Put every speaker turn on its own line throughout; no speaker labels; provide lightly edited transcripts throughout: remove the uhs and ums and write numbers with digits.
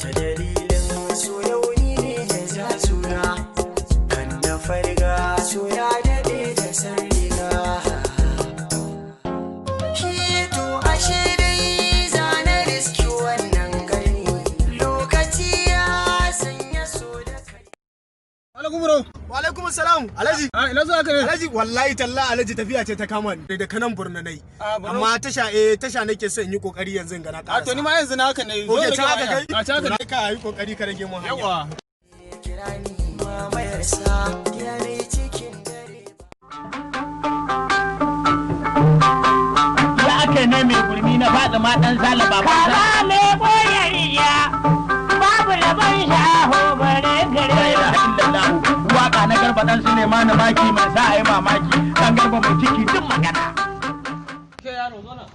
Ta dalilin so yauni ne da ja suna, kan na farga so ya daɗe da sarriga. To ashe dai zana riski wannan karni, lokaci ya sanya so da kai.
Alaikum bro.
Wa alaikum salam. Alhaji.
Ah, ina zuwa ka ne?
Alhaji, wallahi talla Alhaji, tafiya ce ta kama ni daga kanan Borno nayi.
Ah, Borno.
Amma tasha, tasha nake son yi kokari yanzu in ga na
A to ni ma yanzu na haka ne. Zo
Oke,
rage
can haka
hanya.
kai?
A can haka ne.
Ka yi kokari ka rage mun hanya.
Yawa.
Kira ni mamayarsa ya ne cikin dare.
Ya aka ne mai gurmi na faɗi ma ɗan sala baban sa.
Kama mai ɓoyariya babu rabon shaho bare gare.
Illallahu waka na Garba dan Suleiman maki mai sa ayi mamaki, dan Garba mai ciki duk magana.
Ke yaro, zo nan.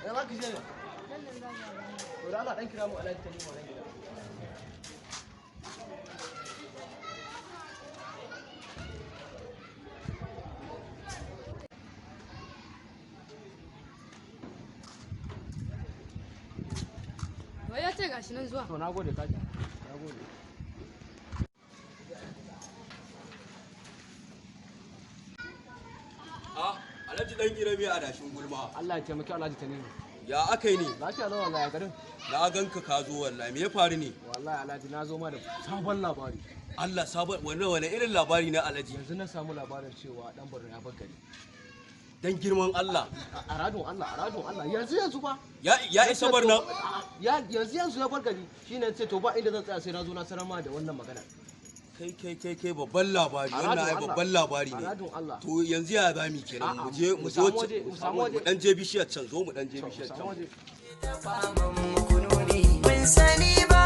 Ya za ka je ne? To da Allah dan kira mu Alhaji Tanimu nan gida.
Wai ya ce gashi nan zuwa.
To na gode kaji. Na gode.
Ah, Alhaji dan Irami a dashin gulma.
Allah ya taimaki Alhaji Tanimu.
Ya aka yi ne?
Lafiya lau wallahi, ya garin.
Na ganka ka zo wallahi. Me ya faru ne?
Wallahi Alhaji, na zo ma da sabon labari.
Allah, sabon wannan wani irin labari na, Alhaji?
Yanzu na samu labarin cewa dan Borno ya bar gari.
Dan girman Allah.
A radon Allah, a radon Allah. Yanzu yanzu ba.
Ya isa Borno.
Ya yanzu yanzu ya bar gari. Shine ce to ba inda zan tsaya sai na zo na sanar ma da wannan magana.
Kai kai kai kai, babban labari.
A
Wannan ai
radon Allah.
babban labari
A
ne.
radon Allah.
To yanzu ya za mu kenan?
A'a,
Mu je mu
mu
zo
samu waje, mu samu waje.
mu dan je bishiyar can, zo mu dan je
To, mu
bishiyar
samu
can.
waje.
Faman kununi ban sani ba,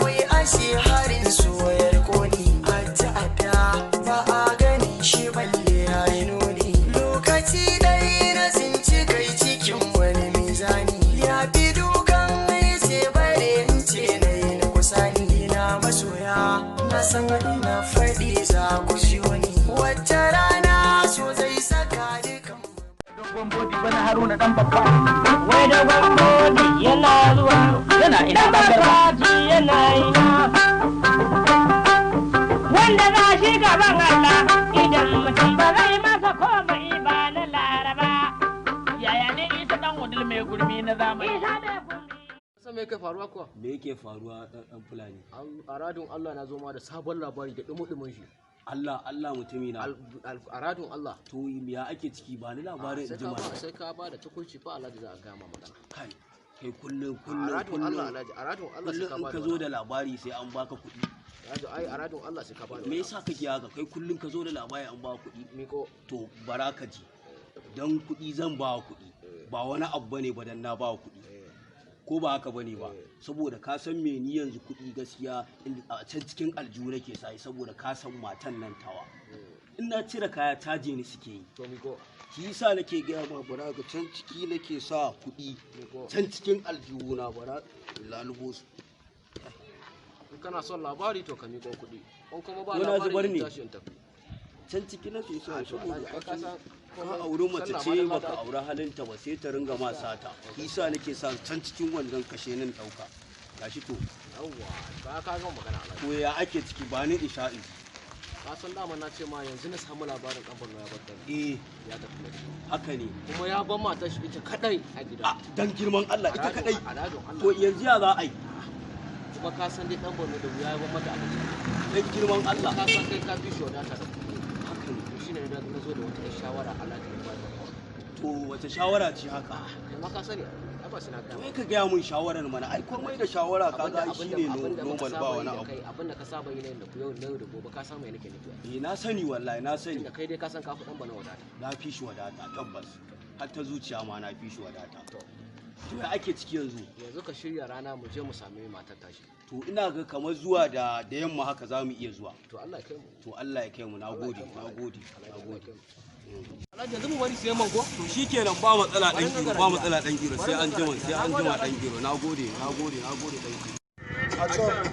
wai ashe harin soyar koni a ta'adda ba a gani shi balle ya yi nuni. Lokaci dai na tsinci kai cikin wani mizani, ya fi dukan ce bare in ce na yi na kusani. Ina masoya, na san ina faɗi za ku siyo ni, wata rana so zai saka dukan
Dogon bodi bana Haruna dan babba.
Wai dogon bodi yana zuwa.
Yana ina
Dan
dan Garba?
Barbaci yana ina. Wanda za shi gaban Allah idan mutum ba zai masa komai ba na Laraba.
Yaya ne Isa dan Wudil mai gurmi na zamani?
Isa mai gurmi.
San me yake faruwa kuwa?
Me yake faruwa, dan Fulani?
A radon Allah, na zo ma da sabon labari da dumudumin shi.
Allah Allah, mutumi na.
A radon Allah.
To ya ake ciki? Ba ni labarin
Sai
in ji
ka ba
mana.
sai ka ba da tukunci fa Alhaji za a gama magana.
Kai kai, kullum
A
kullum
radon Allah
kullum.
Alhaji, a radon Allah sai
Kullum
ka
in
ba
ka
da
zo
wani
da labari sai an baka kuɗi.
Alhaji, ai a radon Allah sai ka ba da
Me
wani
yasa kake haka? Kai kullum ka zo da labari an baka kuɗi.
abu. Miko.
To bara ka ji, don kuɗi zan ba kuɗi, ba wani abu bane ba dan na ba kuɗi, ko ba haka bane ba? Saboda ka san me, ni yanzu kuɗi gaskiya a can cikin aljihu nake sai, saboda ka san matan nan tawa, in na cire kaya caje ni suke yi.
To miko.
Shi yasa nake gaya ma, bara ka can ciki nake sa kuɗi.
Miko.
Can cikin aljihu na, bara in lalubo su.
In kana son labari to ka miko kuɗi. In kuma ba
Ko na zubar
labari in
ne?
tashi in tafi.
Can ciki nake sa, saboda
Alhaji, ai ka san
ka auri mace
sallah
ce
ma da
baka
lada.
auri halinta ba, sai ta ringa ma sata. Shi yasa nake sa can cikin wannan, kashe nan ɗauka gashi to.
Yawwa, ba ka gama magana Alhaji.
To ya ake ciki? Ba ni isha'i.
Ka san dama na ce ma yanzu na samu labarin dan Borno ya bar gari.
Eh.
Ya tafi Maiduguri.
Haka ne.
Kuma ya bar matar shi ita kadai a gida.
A dan girman Allah, ita kadai?
A radon Allah.
To yanzu ya za a yi?
Kuma ka san dai dan Borno da wuya ya bar mata abinci.
Dan girman Allah.
Ka san kai ka fi shi wadata da kuɗi.
Haka ne.
To shine na zo da wata 'yar shawara Alhaji ya bada.
To wace shawara ce haka?
Kai ma ka sani, ai ba sai na gaya
To
ma.
ai ka gaya mun shawarar mana, ai komai da shawara ka ga
Abinda-
shine
abinda muka
normal, ba
saba yi
wani
da
abu.
kai, abinda ka saba yi na yau da yau na yau da gobe, ka san me nake nufi ai.
Eh, na sani wallahi, na sani.
Tunda kai dai ka san ka fi dan bana wadata.
Na fi shi wadata tabbas, har ta zuciya ma na fi shi wadata.
To
To ya ake ciki yanzu?
Yanzu ka shirya rana mu je mu sami matar tashi.
To ina ga kamar zuwa da yamma haka za mu iya zuwa.
To Allah ya kai mu.
To Allah ya kai mu, nagode, nagode,
Allah ya
nagode.
kai mu. Alhaji, yanzu mu bari siyan man ko?
To shikenan, ba matsala dan Giro, ba matsala dan Giro, sai an jima, sai an jima dan Giro. Nagode, nagode, nagode dan Giro.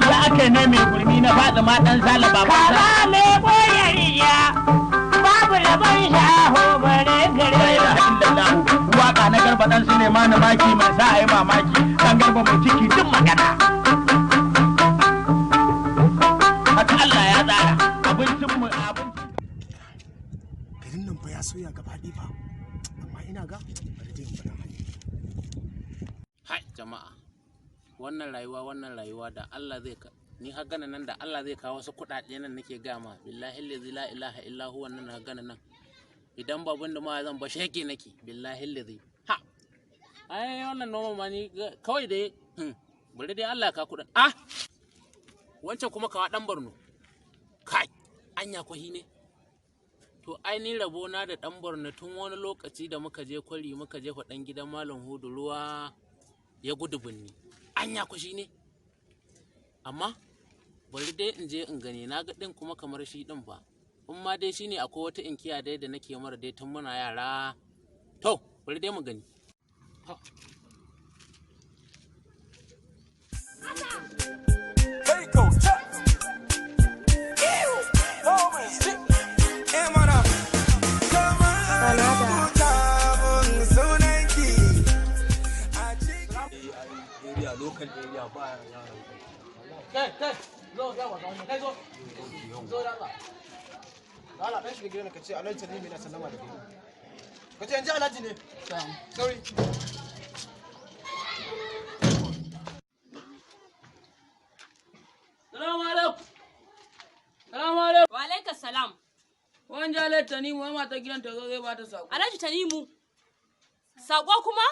Ya aka ne mai gurmi na faɗi ma dan sala baban sa.
Kama mai ɓoyariya babu rabon shaho bare gare.
Illallahu waka na Garba. Garba dan Sulemani maki mai sa a yi mamaki, dan Garba mai ciki duk magana. Haka Allah ya tsara abincin mu abincin.
Garin nan fa ya soya gaba ɗaya fa, amma ina ga bari dai in faɗa hali.
Hai jama'a, wannan rayuwa da Allah zai ka ni har gana nan da Allah zai kawo wasu kuɗaɗe nan nake gama, billahi allazi la ilaha illa huwa, nan har gana nan idan babun da ma zan ba shege nake, billahi allazi. Ha, ai wannan noma ma ni kawai dai bari dai Allah ya ka kuɗin. Ah, wancan kuma kawa dan Borno, kai anya kwahi ne. To ai ni rabona da dan Borno tun wani lokaci da muka je kwari muka jefa dan gidan Malam Hudu ruwa ya gudu binni. Anya ku shi ne, amma bari dai in je in gani. Na ga din kuma kamar shi din ba in ma dai shine, akwai wata inkiya dai da nake mara dai tun muna yara. To bari dai mu gani. Ha.
Hey, go, check. Eh, mana. Kamar an rubuta mun sunanki a cikin
Area, local area, ba yaran.
Kai, kai, zo yawa ga wannan, kai zo. Zo da Allah. Da Allah dan shiga gidan ka ce Alhaji Tanimu yana sallama da kai. Ka ce yanzu Alhaji ne. Sorry.
Salamu alaikum. Salamu alaikum.
Wa alaikas salam.
Wani jalar Tanimu wai mata gidan ta zo zai bata sako.
Alhaji Tanimu. Sako kuma?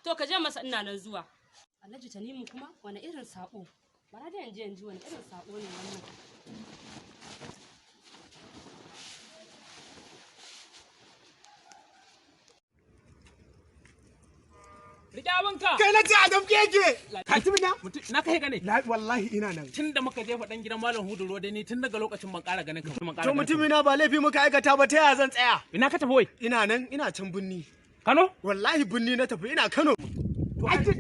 To ka je masa ina nan zuwa. Alhaji Tanimu kuma wani irin sako? Bara da yanzu yanzu wani irin sako ne wannan?
Rike abinka.
Kai na ce Adam keke ka na.
Na kai ka ne.
Wallahi ina nan.
Tun da muka jefa dan gidan Malam Hudu ruwa dai ni tun daga lokacin ban ƙara ganin ka ba. Ban ƙara
To
ganin ka ba.
mutumina, ba laifi muka aikata ba, ta yaya zan tsaya?
Ina ka tafi wai?
Ina nan, ina can binni.
Kano?
Wallahi binni na tafi, ina Kano. Ai duk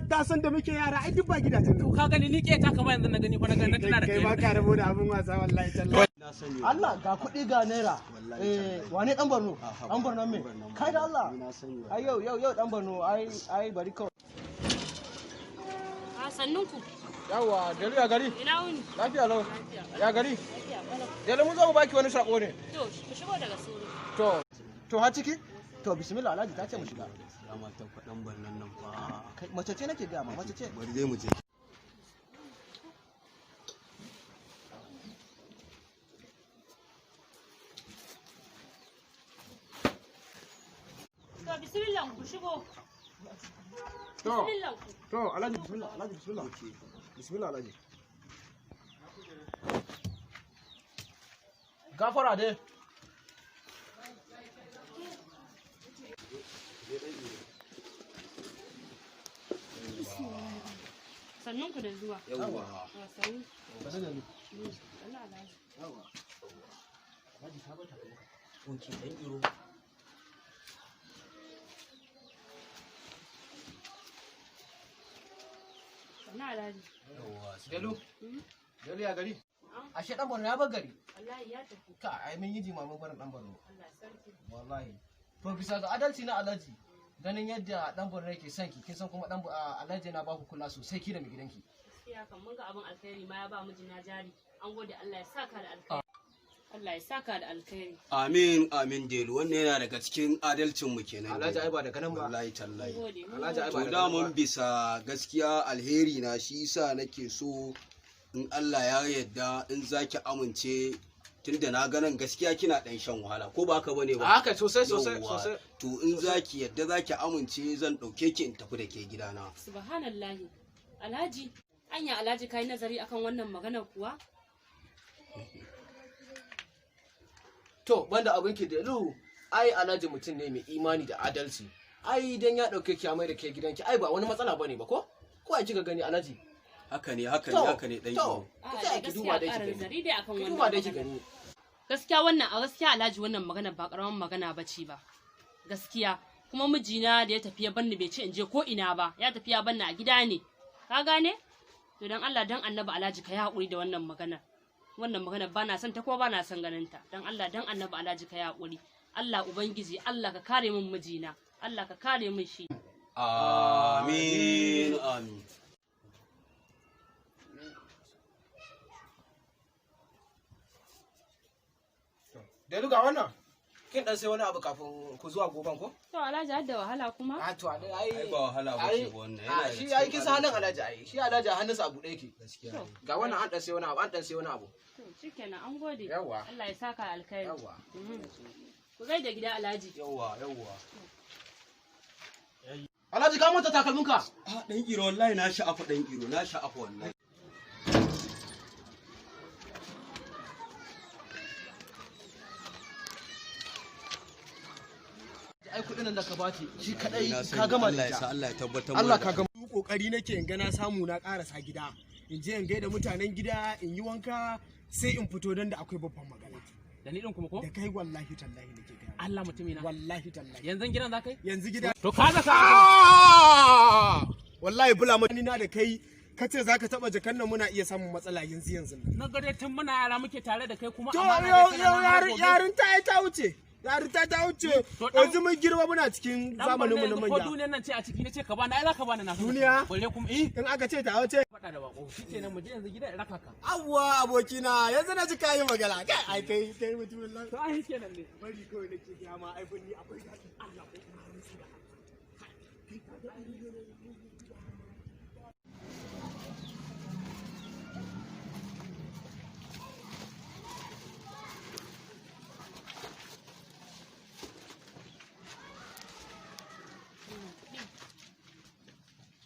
da san da muke yara, ai duk ba gidajen nan.
Ka gani ni ke ta kama yanzu na gani fa na gani na tuna da
kai ba
kai.
ka rabo da abin wasa, wallahi tallahi.
Na sani.
Allah ga kuɗi ga naira. Eh, wane dan Borno? Dan Borno me? Kai da Allah.
Na sani.
Ai yau yau yau dan Borno, ai ai bari kawai.
A sannunku.
Yawa, gari ya gari.
Ina wuni?
Lafiya lau. Ya gari.
Lafiya kalau.
Delu, mun zo mu baki wani sako ne.
To ku shigo daga soro.
To to har ciki? To bismillah, Alhaji ta ce mu shiga.
Ya matan faɗan barnan nan fa.
Kai, mace ce nake ga ma, mace ce.
Bari dai mu je.
To bismillah ku shigo.
To
Bismillah ku.
to Alhaji bismillah, Alhaji bismillah. Bismillah Alhaji. Gafara dai.
Sannunku da zuwa.
Yawwa.
Ah, sannu.
Sannu.
Sannu Alhaji.
Okay, dan iro.
Sannu Alhaji.
Yawwa.
Delu. Delu, ya gari. Ashe dan Borno ya bar gari.
Wallahi ya tafi.
Ka ai mun yi jimamin barin dan Borno.
Allah sarki.
Wallahi. To bisa ga adalci na Alhaji, ganin yadda dan Borno yake son ki, kin san kuma dan Alhaji yana baku kula sosai ki da mai gidanki.
Gaskiya kan mun ga abin alkhairi ma ya ba mijina jari. An gode, Allah ya saka da alkhairi. Allah ya saka da alkhairi.
Amin amin Delu, wannan yana daga cikin adalcin mu kenan.
Alhaji ai ba daga nan ba.
Wallahi tallahi.
Mun gode. Mun
Alhaji ai ba
To
daga nan
daman
ba.
bisa gaskiya alheri na shi yasa nake so in Allah ya yarda in zaki amince, tunda na ganin gaskiya kina dan shan wahala, ko ba haka bane ba?
Haka sosai sosai
Yawwa.
sosai.
To in zaki yarda zaki amince, zan dauke ki in tafi da ke gidana.
Subhanallahi. Alhaji, anya Alhaji kai nazari akan wannan maganar kuwa?
To banda abinki Delu, ai Alhaji mutum ne mai imani da adalci. Ai dan ya dauke ki ya mai da ke gidanki, ai ba wani matsala bane ba ko? Ko ai kika gani Alhaji?
Haka ne, haka ne,
To,
haka ne dan
to,
iro.
A'a,
ki tsaya ki
gaskiya
duba dai ki
ƙara
gani.
nazari dai akan
Ki
wannan
duba dai ki
maganar.
gani.
Gaskiya wannan a gaskiya Alhaji wannan magana ba karaman magana bace ba. Gaskiya kuma mijina da ya tafi ya banni bai ce in je ko ina ba, ya tafi ya banni a gida ne. Ka gane? To dan Allah dan Annabi Alhaji ka yi hakuri da wannan magana. Wannan magana ba na son ta kuma ba na son ganin ta. Dan Allah dan Annabi Alhaji ka yi hakuri. Allah ubangiji Allah ka kare min mijina. Allah ka kare min shi.
Amin, amin.
Da ga wannan kin dan sai wani abu kafin ku zuwa goban ko?
To Alhaji har da wahala kuma?
A to ai
Ai ba wahala ba ce ba wannan. Yana
a
da
shi ai kin san halin
cikin
Alhaji ai. Shi Alhaji a hannunsa abu ɗaya yake.
Gaskiya.
To.
Ga wannan an dan sai wani abu, an dan sai wani abu.
To shikenan an gode.
Yawwa.
Allah ya saka alkhairi.
Yawwa.
Mhm. Ku gaida gida Alhaji.
Yawwa, yawwa.
Alhaji ka manta takalminka.
Ah, dan iro wallahi na sha'afa dan iro, na sha'afa wallahi.
Ai kuɗin nan da ka bati shi kadai
Na
ka
sani,
gama
Allah
da
ya sa
ita.
Allah ya tabbatar
Allah
mana da
ka gama.
Kokari nake in ga na samu na karasa gida. In je in gaida mutanen gida, in yi wanka, sai in fito don da akwai babban magana.
Da ni din kuma ko?
Da kai wallahi tallahi nake gaya.
Allah mutumina.
Wallahi tallahi.
Yanzu gidan za ka yi?
Yanzu gida.
To ka zaka.
Ah! Wallahi bula ni na da kai kace zaka taba jakan nan muna iya samun matsala yanzu yanzu nan.
Na gare tun muna yara muke tare da kai kuma
To
amana
yau
dai
yau
tana nan har gobe.
yarin ta ai ta wuce. Yarin ta ta wuce.
To dan-
Yanzu mun girma muna cikin
Dan
zamanin mu
Borno
na
yanzu ko
manya.
duniyar nan ce a ciki nace ka bani ai za ka bani na san.
Duniya?
Balle kuma eh
In aka ce ta wuce.
faɗa da bako. Shikenan mu je yanzu gida in raka ka.
Awwa abokina yanzu na ji kayi magana. Kai ai kai kai mutumin nan.
To ai shikenan ne.
Bari kawai nake gaya ma ai bunni akwai daɗi. Allah ko ina rantsi da Allah. Kai ka ga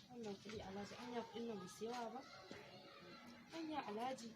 Wannan kuɗi Alhaji anya kuɗin nan ba su yawa ba. Anya Alhaji.